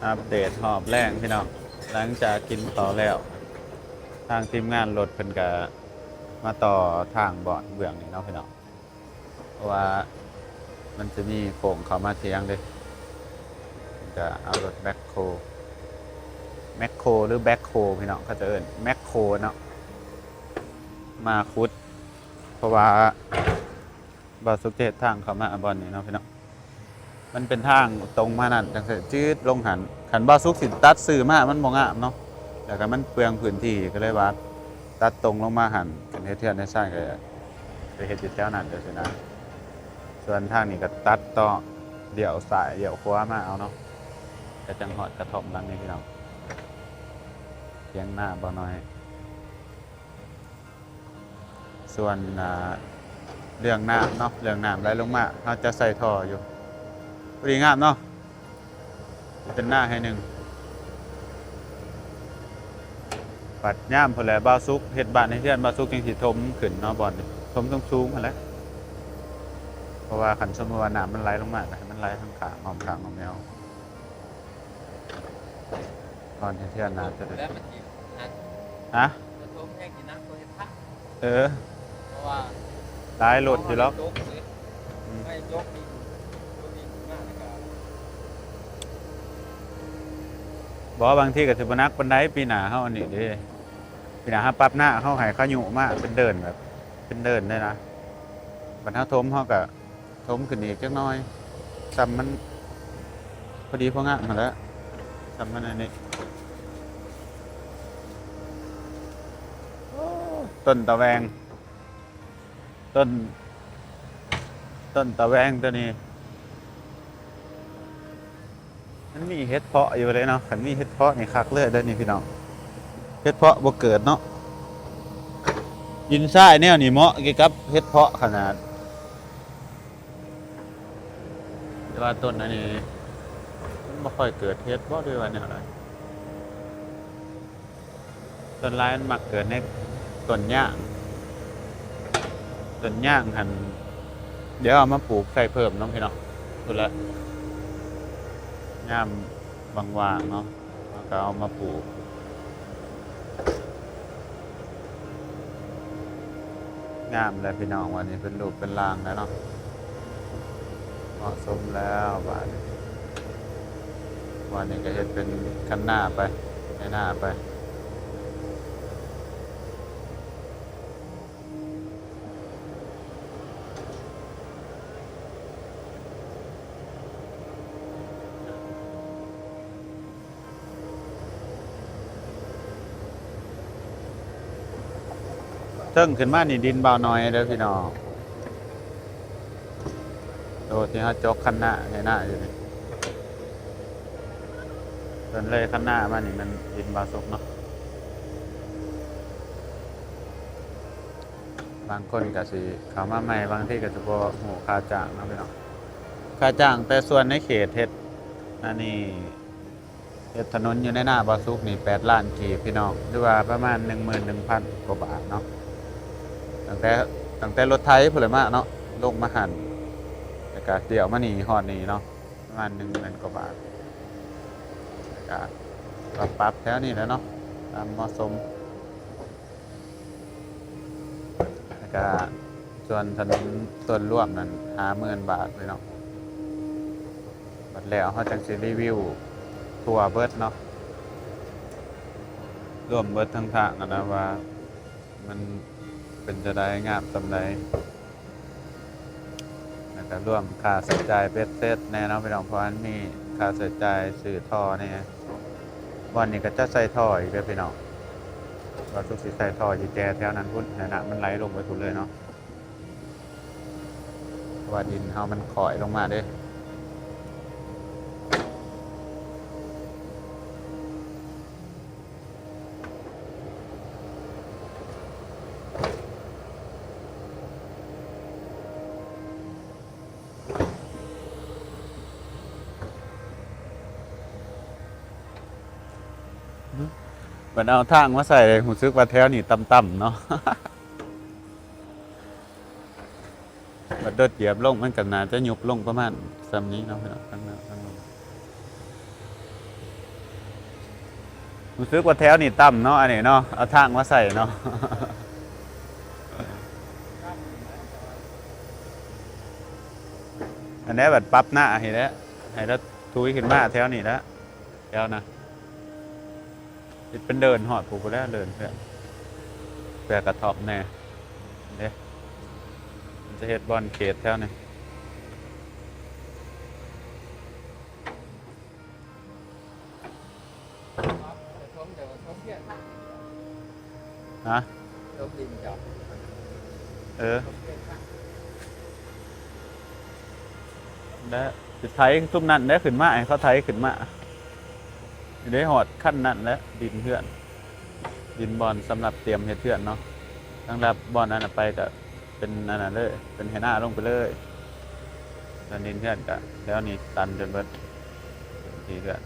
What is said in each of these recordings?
ອັບເດດຮອບແລງພີ່ນ້ອງ, ຫຼັງຈາກກິນເຂົ້າແລ້ວ ທາງທີມງານລົດເພິ່ນກະມາຕໍ່ທາງບ່ອນເບື້ອງນີ້ເນາະພີ່ນ້ອງ, ເພາະວ່າມັນຈະມີໂຄ້ງເຂົ້າມາຖຽງເດ້, ເພິ່ນກະເອົາລົດແບັກໂຄ ແມັກໂຄ ຫຼື ແບັກໂຄ ພີ່ນ້ອງ, ເຂົາຈະເອີ້ນແມັກໂຄເນາະ ມາຂຸດ, ເພາະວ່າບ່າວສຸກຈະເຮັດທາງເຂົ້າມາບ່ອນນີ້ເນາະພີ່ນ້ອງ. ມັນເປັນທາງຕົງມານັ້ນ ຈັ່ງຊີ້ ຈືດລົງຫັ້ນ. ຄັນບ່າວສຸກຊິຕັດຊື່ມາ ມັນບໍ່ງາມເນາະ, ແລ້ວກໍມັນເປືອງພື້ນທີ່, ກໍເລີຍວ່າຕັດຕົງລົງມາຫັ້ນ. ຄັນເຮັດເຮືອນເຮັດຊານກໍໄປເຮັດຢູ່ແຖວນັ້ນຈັ່ງຊີ້ນະ. ສ່ວນທາງນີ້ກໍຕັດຕໍ່, ລ້ຽວຊ້າຍລ້ຽວຂວາມາເອົາເນາະ, ກໍຈັ່ງຮອດກະທ່ອມຫຼັງນີ້ພີ່ນ້ອງ, ຖຽງນາບ່າວນ້ອຍ. ສ່ວນ ອ່າ ເລື່ອງນ້ຳເນາະ, ເລື່ອງນ້ຳໄຫຼລົງມາ ເຮົາຈະໃສ່ທໍ່ຢູ່. ພໍດີງາມເນາະ, ເປັນນາໃຫ້ໜຶ່ງ. ບັດຍາມພຸ້ນແຫຼະ ບ່າວສຸກເຮັດບ້ານເຮັດເຮືອນ, ບ່າວສຸກຈັ່ງຊິຖົມຂຶ້ນເນາະ, ບ່ອນນີ້ຖົມສູງໆຫັ້ນແຫຼະ, ເພາະວ່າຄັນສົມມຸດວ່ານ້ຳມັນໄຫຼລົງມາ ກໍໃຫ້ມັນໄຫຼທາງຂ້າງ ອ້ອມຂ້າງອ້ອມແນວ. ຕອນເຮັດເຮືອນໜ້າຈະໄດ້ ແລ້ວມັນຊິຫັກ ຮະ? ກະທົບແຮງຊິໜັກກວ່າເຮັດທາງ. ເອີ ເພາະວ່າຫຼາຍລົດຢູ່ດອກ. ອືມ ໄມ້ຈົກນີ້ ໂຕນີ້ມາແລ້ວກະ ບໍ່ ບາງທີກໍຊິບໍ່ໜັກປານໃດ. ປີໜ້າເຮົາອັນນີ້ເດ້, ປີໜ້າເຮົາປັບນາ, ເຮົາໃຫ້ເຂົາຍຸມາເປັນເດີ່ນ ແບບເປັນເດີ່ນເລີຍນະ. ບັດເຮົາຖົມ ເຮົາກະ ຖົມຂຶ້ນອີກຈັກໜ້ອຍ, ຊ່ຳມັນພໍດີພໍງາມຫັ້ນແຫຼະ, ຊ່ຳມັນອັນນີ້. ໂອ້ ຕົ້ນຕະແວງ, ຕົ້ນ ຕົ້ນຕະແວງຕົວນີ້ ມັນມີເຫັດເພາະຢູ່ເດ້ເນາະ. ຄັນມີເຫັດເພາະນີ້ຄັກເລີຍເດ້ນີ້ພີ່ນ້ອງ, ເຫັດເພາະບໍ່ເກີດເນາະ. ດິນຊາຍແນວນີ້ເໝາະກ່ຽວກັບເຫັດເພາະຂະໜາດ. ແຕ່ວ່າຕົ້ນອັນນີ້ມັນບໍ່ຄ່ອຍເກີດເຫັດບໍ ຫຼືວ່າແນວໃດ? ສ່ວນຫຼາຍມັນມັກເກີດໃນຕົ້ນຍາງ, ຕົ້ນຍາງຫັ້ນ ດຽວເອົາມາປູກໃສ່ເພີ່ມເນາະພີ່ນ້ອງ. ພຸ້ນລະ ຍາມວ່າງໆເນາະ ເຮົາກໍເອົາມາປູກ. ງາມແລ້ວພີ່ນ້ອງ, ວັນນີ້ເປັນຮູບເປັນຮ່າງແລ້ວເນາະ, ເໝາະສົມແລ້ວບາດນີ້. ວັນນີ້ກໍເຮັດເປັນຄັນນາໄປ ໄຖນາໄປ. ເທິງຂຶ້ນມານີ້ດິນບ່າວນ້ອຍເດີພີ່ນ້ອງ, ໂຕທີ່ເຮົາຈົກຄັນນາໃຫ້ນາຢູ່ນີ້. ເພິ່ນເລີຍຄັນນາມານີ້ແມ່ນດິນບ່າວສຸກເນາະ. ບາງຄົນກໍຊິເຂົ້າມາໃໝ່ ບາງທີກໍຊິບໍ່ຮູ້ຄ່າຈ້າງເນາະພີ່ນ້ອງ. ຄ່າຈ້າງແຕ່ສ່ວນໃນເຂດເຮັດອັນນີ້ ເຮັດຖະໜົນຢູ່ໃນນາບ່າວສຸກນີ້ແປດລ້ານກີບພີ່ນ້ອງ, ຫຼືວ່າປະມານໜຶ່ງໝື່ນໜຶ່ງພັນກວ່າບາດເນາະ. ຕັ້ງແຕ່ ຕັ້ງແຕ່ລົດໄຖພຸ້ນແຫຼະມາເນາະ, ລົງມາຫັ້ນ ແລ້ວກະລ້ຽວມານີ້ຮອດນີ້ເນາະ ປະມານໜຶ່ງໝື່ນກວ່າບາດ. ແລ້ວກະປັບໆແຖວນີ້ແຫຼະເນາະ ຕາມເໝາະສົມ. ແລ້ວກະສ່ວນຖະໜົນສ່ວນລວມນັ້ນຫ້າໝື່ນບາດພີ່ນ້ອງ. ບັດແລ້ວເຮົາຈັ່ງຊິຣີວິວທົ່ວເບິດເນາະ, ລວມເບິດທັງທາງຫັ້ນນະວ່າມັນເປັນຈັ່ງໃດ ງາມສ່ຳໃດ. ແລ້ວກະລວມຄ່າໃຊ້ຈ່າຍເບັດເສັດແນ່ເນາະພີ່ນ້ອງ, ເພາະມັນມີຄ່າໃຊ້ຈ່າຍຊື້ທໍ່ແນ່. ບ່ອນນີ້ກໍຈະໃສ່ທໍ່ອີກເດີພີ່ນ້ອງ, ບ່າວສຸກຊິໃສ່ທໍ່ຢູ່ແຈແຖວນັ້ນພຸ້ນ, ໃຫ້ນ້ຳມັນໄຫຼລົງໄປພຸ້ນເລີຍເນາະ, ເພາະວ່າດິນເຮົາມັນຄ້ອຍລົງມາເດ້. ບັດເອົາທາງມາໃສ່ ຮູ້ສຶກວ່າແຖວນີ້ຕ່ຳໆເນາະ. ບັດໂດດຢຽບລົງ ມັນກໍໜ້າຈະຍຸບລົງປະມານສ່ຳນີ້ເນາະ ພີ່ນ້ອງ, ທາງໜ້າທາງຫຼັງ. ຮູ້ສຶກວ່າແຖວນີ້ຕ່ຳເນາະ ອັນນີ້ເນາະ ເອົາທາງມາໃສ່ເນາະ. ອັນນີ້ບັດປັບໜ້າໃຫ້ແລ້ວ ໃຫ້ລາວທຸຍຂຶ້ນມາແຖວນີ້ແລ້ວ ແຖວນະ ເຮັດເປັນເດີ່ນຮອດພຸ້ນແລ້ວ ເດີ່ນເພື່ອ ເພື່ອກະທ່ອມແດ່ເດ້ ມັນຈະເຮັດບ່ອນເຂດແຖວນີ້. ຮະ? ເອີ ແລະ ຊິໄຖຊຸມນັ້ນແຫຼະ ຂຶ້ນມາ ໃຫ້ເຂົາໄຖຂຶ້ນມາ ຊິໄດ້ຮອດຄັນນັ້ນແຫຼະ ດິນເຮືອນ ດິນບ່ອນສຳລັບຕຽມເຮັດເຮືອນເນາະ. ສຳລັບບ່ອນນັ້ນນະໄປກະ ເປັນອັນນັ້ນເລີຍ ເປັນໄຮ່ນາລົງໄປເລີຍ. ແລ້ວດິນເຮືອນກະແຖວນີ້ຕັນຈົນເບິດ ທີ່ເຮືອນ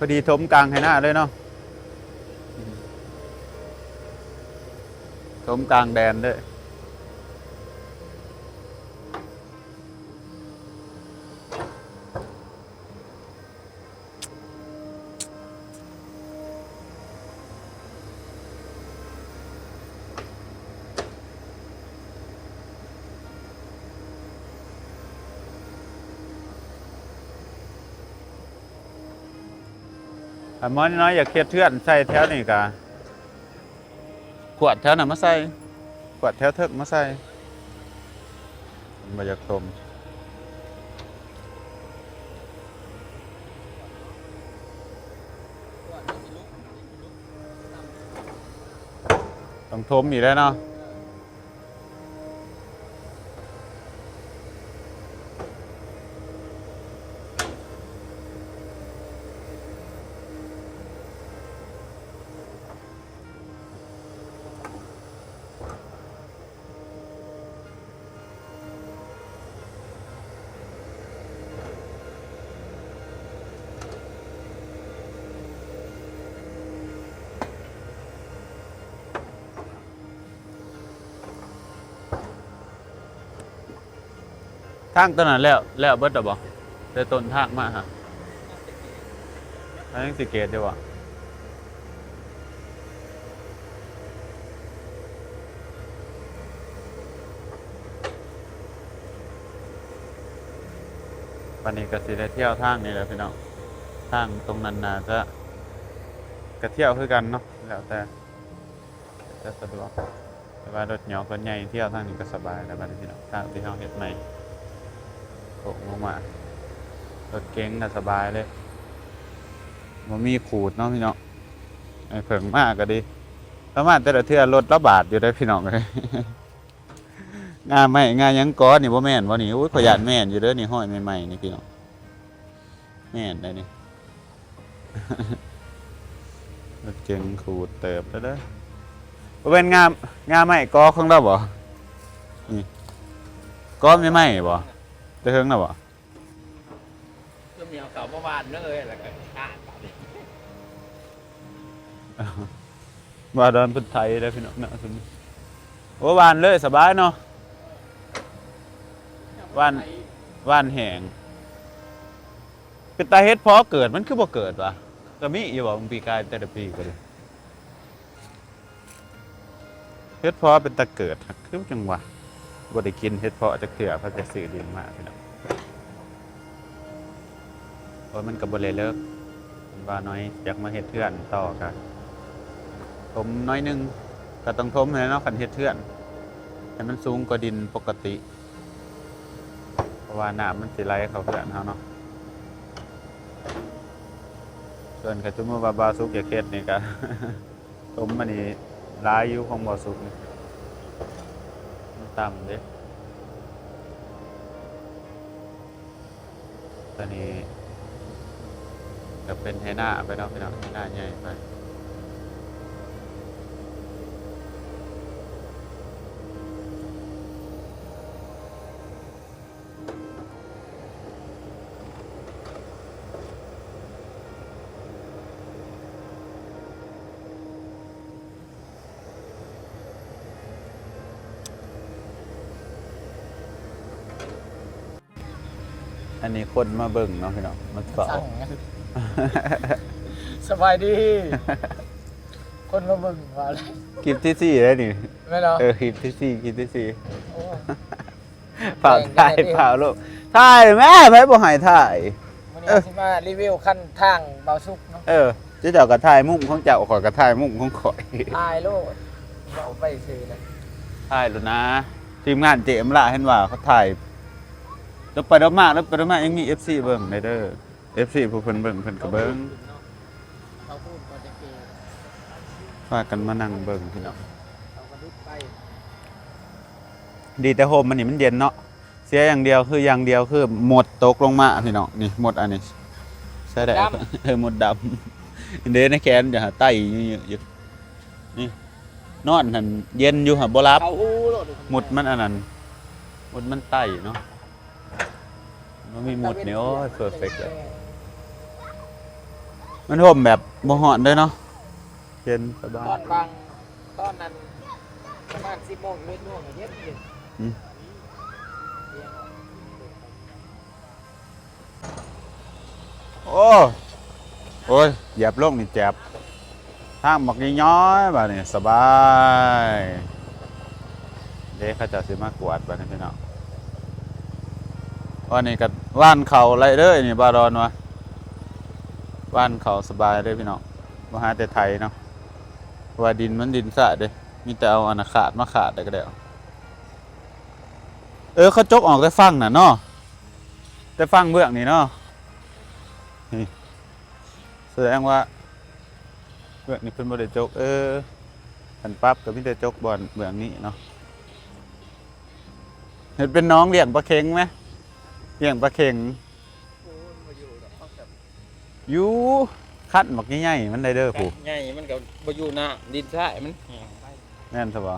ພໍດີຖົມກາງໄຮ່ນາເລີຍເນາະ ຖົມກາງແດນເລີຍ. ຄັນໝໍນ້ອຍຢາກເຮັດເຮືອນໃສ່ແຖວນີ້ກະ ຂວດແຖວນັ້ນມາໃສ່ ຂວດແຖວເທິງມາໃສ່ ມັນບໍ່ຢາກຖົມ ຕ້ອງຖົມອີກແລ້ວເນາະ. ທາງຕົວນັ້ນແລ້ວ ແລ້ວເບິດແລ້ວບໍ່? ແຕ່ຕົ້ນທາງມາຫາ ຍັງຊິເກດຢູ່ບໍ່? ບັດນີ້ກໍຊິໄດ້ທ່ຽວທາງນີ້ແຫຼະພີ່ນ້ອງ ທາງຕົງນັ້ນໜ້າຈະ ກະທ່ຽວຄືກັນເນາະ ແລ້ວແຕ່ ຈະສະດວກ ແຕ່ວ່າລົດຫຍອກລົດໃຫຍ່ທ່ຽວທາງນີ້ກໍສະບາຍແລ້ວບັດນີ້ພີ່ນ້ອງ ທາງທີ່ເຮົາເຮັດໃໝ່ ໂຄ້ງລົງມາ ລົດເກັງກໍສະບາຍເລີຍ ບໍ່ມີຂູດເນາະພີ່ນ້ອງ. ໄອ້ເຜິ້ງມາກໍດີ ລາວມາແຕ່ລະເທື່ອລົດລາວບາດຢູ່ເດ້ພີ່ນ້ອງເອີຍ ງ່າໄມ້ງ່າຫຍັງກໍນີ້ບໍ່ແມ່ນບໍ່ນີ້? ໂອ້ຍ ຂ້ອຍຢ້ານແມ່ນຢູ່ເດີນີ້ ຮ້ອຍໃໝ່ໆນີ້ພີ່ນ້ອງ ແມ່ນໄດ໋ນີ້ ລົດເກັງຂູດເຕີບແລ້ວເດີ ບໍ່ແມ່ນງ່າ ງ່າໄມ້ກໍຂອງລາວບໍ່? ນີ້ກໍໃໝ່ໆບໍ່? ແຕ່ເຖິງແລ້ວບໍ່? ເອົາເຂົ້າມາຫວ່ານເດີ ແລ້ວກໍທາດບາດນີ້ ວ່າດອນເພິ່ນໄຖໄດ້ພີ່ນ້ອງເນາະ ໂອ້ ຫວ່ານເລີຍສະບາຍເນາະ ຫວ່ານ ຫວ່ານແຫ້ງ ເປັນຕາເຫັດເພາະເກີດ ມັນຄືບໍ່ເກີດວະ? ກໍມີຢູ່ບໍ່ ປີກາຍແຕ່ລະປີກໍດີ ເຫັດເພາະເປັນຕາເກີດ ຄືຈັ່ງວ່າ ບໍ່ໄດ້ກິນເຫັດເພາະຈັກເທື່ອ ເຂົາຈະຊື້ດິນມາພີ່ນ້ອງ. ໂອ້ຍ ມັນກໍບໍ່ໄດ້ເລີກ ເຫັນວ່ານ້ອຍຢາກມາເຮັດເຮືອນຕໍ່ ກະຖົມໜ້ອຍໜຶ່ງ ກໍຕ້ອງຖົມຫັ້ນແຫຼະເນາະ ຄັນເຮັດເຮືອນ ໃຫ້ມັນສູງກວ່າດິນປົກກະຕິ ເພາະວ່ານ້ຳມັນຊິໄຫຼເຂົ້າເຮືອນເຮົາເນາະ. ສ່ວນຄັນສົມມຸດວ່າບ່າວສຸກຢາກເຮັດນີ້ກະ ຖົມອັນນີ້ຫຼາຍຢູ່ຂອງບ່າວສຸກນີ້ ມັນຕ່ຳເດ້. ຕອນນີ້ກໍເປັນໄຮ່ນາໄປເນາະພີ່ນ້ອງ ໄຮ່ນາໃຫຍ່ໄປ. ອັນນີ້ຄົນມາເບິ່ງເນາະພີ່ນ້ອງ ມາເຝົ້າ ສະບາຍດີ ຄົນມາເບິ່ງວ່າ ຄລິບທີສີ່ແລ້ວນີ້ ແມ່ນບໍ່? ເອີ ຄລິບທີສີ່ ຄລິບທີສີ່ ໂອ້ ຝາກຖ່າຍ ຝາກລົງ ຖ່າຍແມ່ ໃຜບໍ່ໃຫ້ຖ່າຍ? ມື້ນີ້ເຮົາຊິມາຣີວິວຄັນທາງເບົາສຸກເນາະ ເອີ ເຈົ້າກໍຖ່າຍມຸມຂອງເຈົ້າ ຂ້ອຍກໍຖ່າຍມຸມຂອງຂ້ອຍ ຖ່າຍໂລດ ເວົ້າໄປຊື່ນະ ຖ່າຍໂລດນະ ທີມງານເຈມລະ ເຫັນວ່າເຂົາຖ່າຍ ລົບໄປລົບມາ ລົບໄປລົບມາ ຍັງມີເອັຟຊີເບິ່ງໄດ້ເດີ ເອັຟຊີຜູ້ເພິ່ນເບິ່ງ ເພິ່ນກໍເບິ່ງ ພາກັນມານັ່ງເບິ່ງພີ່ນ້ອງ ດີແຕ່ຮົ່ມມັນນີ້ມັນເຢັນເນາະ ເສຍຢ່າງດຽວ ຄືຢ່າງດຽວ ຄືມົດຕົກລົງມາພີ່ນ້ອງ ນີ້ມົດອັນນີ້ ໃຊ້ໄດ້ ມົດດຳ ເອີ ມົດດຳ ເດ້ ໃນແຂນຈະຫາໄຕ້ຢູ່ ນີ້ ນອນຫັ້ນເຢັນຢູ່ຫາບໍ່ຫຼັບ ມຸດມັນອັນນັ້ນ ມຸດມັນໄຕ້ເນາະ ບໍ່ມີມຸດນີ້ ໂອ້ຍ ເພີເຟັກເລີຍ ມັນຮົ່ມແບບບໍ່ຮ້ອນເດ້ເນາະ ເຢັນສະບາຍ ຕອນບາງ ຕອນນັ້ນປະມານສິບໂມງ ສິບເອັດໂມງ ເຢັນ ເຢັນ ອືມ ໂອ້ ໂອ້ຍ ຢຽບລົງນີ້ແຈບ ທາງບັກຍ້ອຍໆ ບາດນີ້ສະບາຍ ເດ້ ເຂົາເຈົ້າຊິມາກວດບາດນີ້ພີ່ນ້ອງ ອັນນີ້ກໍຫວ່ານເຂົ້າໄດ້ເດີ ນີ້ບ່າວດອນວ່າ ຫວ່ານເຂົ້າສະບາຍເດີພີ່ນ້ອງ ບໍ່ຫາແຕ່ໄຖເນາະ ເພາະວ່າດິນມັນດິນຊະເດ້ ມີແຕ່ເອົາອັນນາຂາດມາຂາດແລ້ວກໍແລ້ວ ເອີ ເຂົາຈົກອອກແຕ່ຝັ່ງນັ້ນເນາະ ແຕ່ຝັ່ງເບື້ອງນີ້ເນາະ ນີ້ ສະແດງວ່າເບື້ອງນີ້ເພິ່ນບໍ່ໄດ້ຈົກ ເອີ ຄັນປັບກໍມີແຕ່ຈົກບ່ອນເບື້ອງນີ້ເນາະ ເຮັດເປັນໜອງລ້ຽງປາເຂັງແມ ລ້ຽງປາເຂັງ ຢູ່ ຄັນບັກໃຫຍ່ໆ ມັນໄດ້ເດີ ໃຫຍ່ມັນກໍບໍ່ຢູ່ນ້ຳ ດິນຊາຍມັນແຫ້ງໄປ ແມ່ນຊະບໍ່?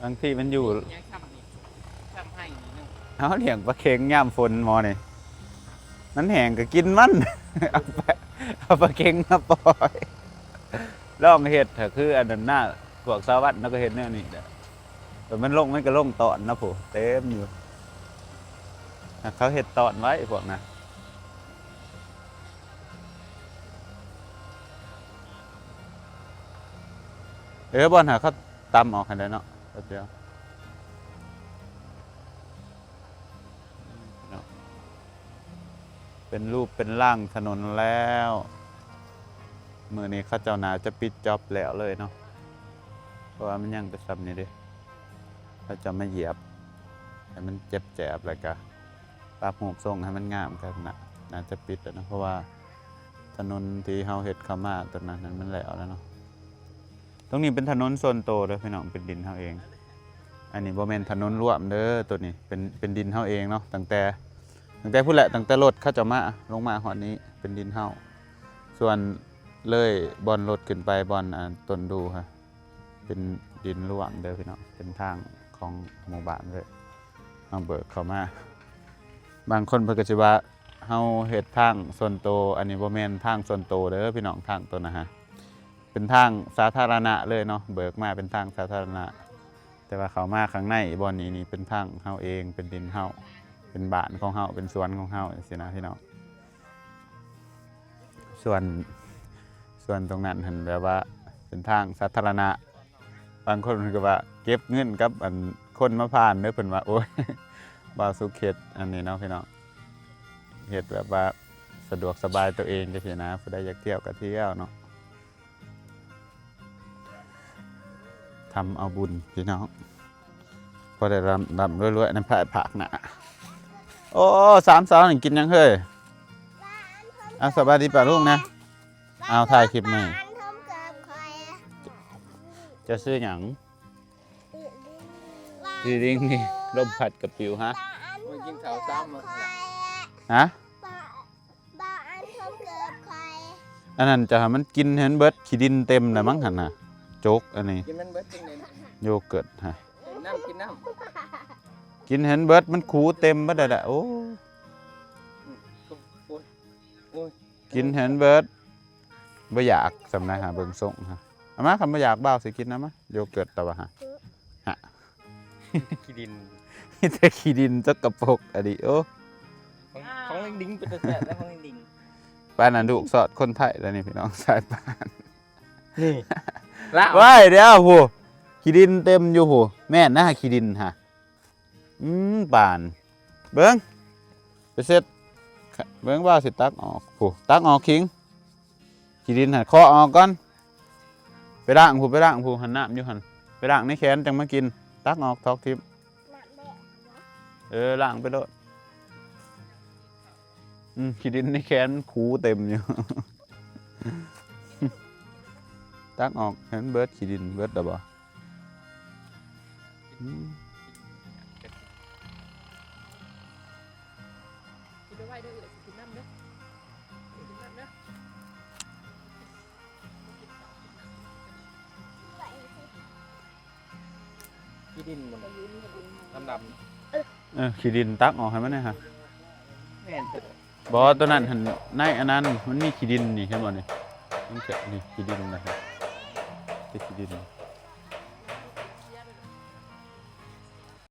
ບາງທີມັນຢູ່ ຍັງຊ້ຳນີ້ ຊ້ຳໃຫ້ນີ້ໜຶ່ງ ເຮົາລ້ຽງປາເຂັງຍາມຝົນໝໍນີ້ ມັນແຫ້ງກໍກິນມັນ ເອົາປາ ເອົາປາເຂັງມາປ່ອຍ ລອງເຮັດ ຄືອັນນັ້ນນະ ພວກສາວັນເນາະ ກໍເຮັດແນວນີ້ແຫຼະ ແຕ່ມັນລົງ ມັນກໍລົງຕອນນະ ໂພ ເຕັມຢູ່ ຫາກເຂົາເຮັດຕອນໄວ້ພວກນະ ເອີ ບ່ອນຫາເຂົາ ຕຳອອກໃຫ້ໄດ້ເນາະ ແປັບດຽວ ເປັນຮູບເປັນຮ່າງຖະໜົນແລ້ວ ມື້ນີ້ເຂົາເຈົ້າໜ້າຈະປິດຈອບແລ້ວເລີຍເນາະ ເພາະວ່າມັນຍັງແຕ່ຊ່ຳນີ້ເດ້ ເຂົາເຈົ້າມາຢຽບໃຫ້ມັນເຈັບແຈບ ແລ້ວກະປັບຮູບຊົງໃຫ້ມັນງາມ ກໍໜ້າ ໜ້າຈະປິດແລ້ວເນາະ ເພາະວ່າຖະໜົນທີ່ເຮົາເຮັດເຂົ້າມາຕົວນັ້ນ ນັ້ນມັນແລ້ວແລ້ວເນາະ. ຕົງນີ້ເປັນຖະໜົນສ່ວນໂຕເດີພີ່ນ້ອງ ເປັນດິນເຮົາເອງ ອັນນີ້ບໍ່ແມ່ນຖະໜົນລວມເດີ ໂຕນີ້ເປັນ ເປັນດິນເຮົາເອງເນາະ ຕັ້ງແຕ່ ຕັ້ງແຕ່ພຸ້ນແຫຼະ ຕັ້ງແຕ່ລົດເຂົາເຈົ້າມາ ລົງມາຮອດນີ້ເປັນດິນເຮົາ ສ່ວນເລີຍບ່ອນລົດຂຶ້ນໄປບ່ອນ ອ່າ ຕົ້ນດູຫັ້ນ ເປັນດິນລວມເດີພີ່ນ້ອງ ເປັນທາງຂອງໝູ່ບ້ານເລີຍ ເຮົາເບີກເຂົ້າມາ ບາງຄົນເພິ່ນກໍຊິວ່າເຮົາເຮັດທາງສ່ວນໂຕ ອັນນີ້ບໍ່ແມ່ນທາງສ່ວນໂຕເດີພີ່ນ້ອງ ທາງໂຕນະຫະ ເປັນທາງສາທາລະນະເລີຍເນາະ ເບີກມາເປັນທາງສາທາລະນະ ແຕ່ວ່າເຂົ້າມາຂ້າງໃນບ່ອນນີ້ນີ້ເປັນທາງເຮົາເອງ ເປັນດິນເຮົາ ເປັນບ້ານຂອງເຮົາ ເປັນສວນຂອງເຮົາ ຈັ່ງຊີ້ນະພີ່ນ້ອງ. ສ່ວນ ສ່ວນຕົງນັ້ນຫັ້ນແບບວ່າເປັນທາງສາທາລະນະ ບາງຄົນເພິ່ນກໍວ່າເກັບເງິນກັບອັນຄົນມາຜ່ານເດີ ເພິ່ນວ່າ ໂອ້ຍ ບ່າວສຸກເຮັດອັນນີ້ເນາະພີ່ນ້ອງ ເຮັດແບບວ່າສະດວກສະບາຍຕົວເອງຈັ່ງຊີ້ນະ ຜູ້ໃດຢາກທ່ຽວກໍທ່ຽວເນາະ. ທຳເອົາບຸນພີ່ນ້ອງ ພໍໄດ້ລ່ຳໆລວຍໆ ໃນພາຍພາກໜ້າ. ໂອ້ ສາມສາວນີ້ກິນຫຍັງເຮີ້ຍ? ເອົາ ສະບາຍດີປ້າລຸງນະ. ເອົາ ຖ່າຍຄລິບໃໝ່. ເຈົ້າຊື່ຫຍັງ? ທີ່ລິງນີ້ ລົມພັດກະປິວຮະ. ມາກິນເຂົ້າສາມມື້. ຮະ? ບໍ່ ອັນ ເຂົາເກີດຂ້ອຍ ອັນນັ້ນຈະໃຫ້ມັນກິນໃຫ້ມັນເບິດ ຂີ້ດິນເຕັມແລ້ວມັງຫັ້ນນະ ຈົກອັນນີ້ ກິນມັນເບິດຈັ່ງໃດ ໂຢເກີດຫັ້ນ ກິນນ້ຳ ກິນນ້ຳ ກິນໃຫ້ມັນເບິດ ມັນຂູເຕັມເບິດແລ້ວ. ໂອ້ ອືມ ໂອ້ຍ ໂອ້ຍ ກິນໃຫ້ມັນເບິດ ບໍ່ຢາກສ່ຳໃດຫາ ເບິ່ງຊົງຫາ. ເອົາມາ ຄັນບໍ່ຢາກ ບ່າວຊິກິນ ເອົາມາ ໂຢເກີດ ຕະວະຫາ ຫະ ຂີ້ດິນ ມີແຕ່ຂີ້ດິນ ສະກະປົກ ອະດີ ໂອ້ ດິງເປັນຕາແຊບແລ້ວຂອງດິງ. ປານນັ້ນລູກຊອດຄົນໄທແລ້ວນີ້ພີ່ນ້ອງ ສາຍປານ. ນີ້ ລາວ ວ້າຍ ດຽວພຸ້ນ ຂີ້ດິນເຕັມຢູ່ພຸ້ນ. ແມ່ນນະ ຂີ້ດິນຫະ. ອືມ ປານ ເບິ່ງ ໄປເຊັດ ເບິ່ງວ່າຊິຕັກອອກພຸ້ນ ຕັກອອກຄິງ ຂີ້ດິນຫັ້ນ ເຄາະອອກກ່ອນ ໄປລ້າງພຸ້ນ ໄປລ້າງພຸ້ນ ຫັ້ນນ້ຳຢູ່ຫັ້ນ ໄປລ້າງໃນແຄນຈັ່ງມາກິນ ຕັກອອກຖອກຖິ້ມ. ເອີ ລ້າງໄປໂລດ. ອືມ ຂີ້ດິນໃນແຄນຂູເຕັມຢູ່ ຕັກອອກໃຫ້ມັນເບິດ ຂີ້ດິນເບິດແລ້ວບໍ່? ອືມ ກິນໄວໆເດີ ເອື້ອຍຊິກິນນຳເດີ ກິນນຳເດີ. ຂີ້ດິນມັນດຳໆ ເອີ ຂີ້ດິນຕັກອອກໃຫ້ມັນແດ່ຫະ. ແມ່ນ ບໍ່ ຕົວນັ້ນຫັ້ນ ໃນອັນນັ້ນມັນມີຂີ້ດິນນີ້ ເຫັນບໍ່ນີ້? ມັນຈະ ນີ້ຂີ້ດິນນະ ແຕ່ຂີ້ດິນ